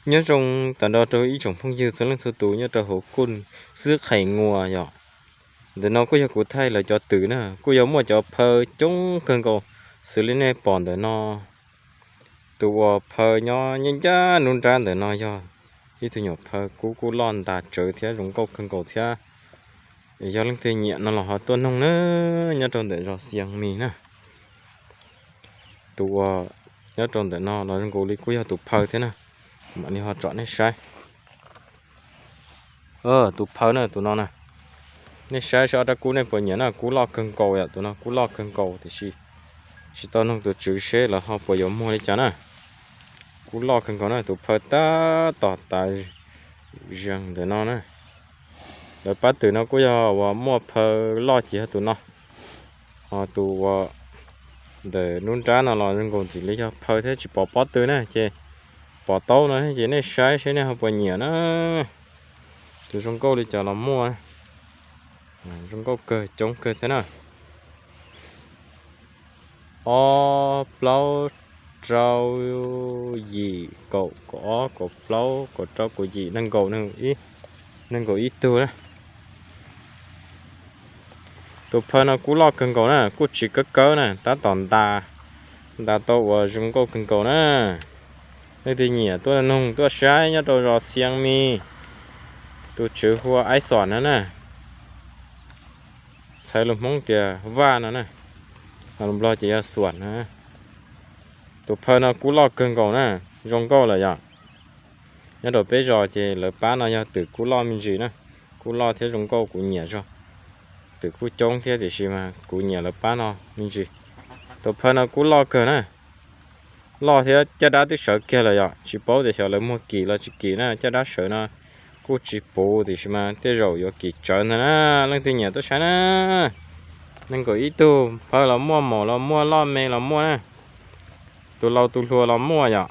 Nyob zoo tag nrho rau ib tsoom phooj ywg txhua leej txhua tus nyob rau hauv kuj xwb qhais nguas yom. Ntawm no kuj yog kuv thaij lawv cov twm na, kuj yog muaj cov phaw coob kawg nkaus xws li nej pom ntawm no. Tus uas phaw nyob nyob ncaj nruab nrab ntawm no yog ib tug nyuam phaw kub kuj loj ntas tsawv thiab zoo nkauj kawg nkaus thiab. Yog leej twg nyiam no los ho tuaj noog na, nyob rau ntawm zos Xias Mis na. Tus uas nyob rau ntawm no los zoo nkaus li kuj yog tus phaw thiab na. Mam li ho tsom nej saib. Tus phaw na, tus no na. Nej saib saib ob rab kub nej puas nyiam na, kub loj kawg nkaus yom, tus no kub loj kawg nkaus tiam sis tsis tau noog tus tswv seb lawv ho puas yuav muag li cas na. Kub loj kawg nkaus na, tus phaw tab tom tav zeeg ntawm no na. Lawv pab twm no kuj yog uas muaj phaw loj ces yog tus no. Ho tus uas ntawm nruab nrab no los zoo nkaus ntxim li yog phaw thiab tsis pom pob tw na, ces pom taub no ces nej saib seb nej ho puas nyiam na. Tus zoo nkauj li cas los muaj, zoo nkauj kawg coob kawg thiab na. Ob, plaub, rau, yim, kaum, kaum ob, kaum plaub, kaum rau, kaum yim, nees nkaum, nees nkaum ib tug na. Tus phaw no kub loj kawg nkaus na, kuj tsis kawb kawb na, tab tom ntas, ntas tau uas zoo nkauj kawg nkaus na. Leej twg nyiam tuaj noog tuaj saib nyob rau zos Xias Mis. Tus tswv hu ua Aib Xuam no na. Txhais lus Hmoob tias Vaj no na, ho lus Nplog ces yog Xuam na. Tus phaw no kub loj kawg nkaus na, zoo nkauj lawm yom. Nyob rau peb zos ces lawv pab no yog twm kub loj me ntsis na, kub loj thiab zoo nkauj kuv nyiam zog. Twm kuj coob thiab tiam sis mas kuv nyiam lawv pab no me ntsis. Tus phaw no kub loj kawg na, loj thiab caj dab twb sawv kiag lawm yom, tsis paub tias xyov lawv muag kim los tsis kim na, caj dab sawv no kuj tsis puv tiam sis mas tej zaum yuav kim tsawv ntag na. Leej twg nyiam tuaj saib na. Nees nkaum ib tug, phaw los muaj, maum los muaj, loj me los muaj na. Tus laus tus hluas los muaj yom.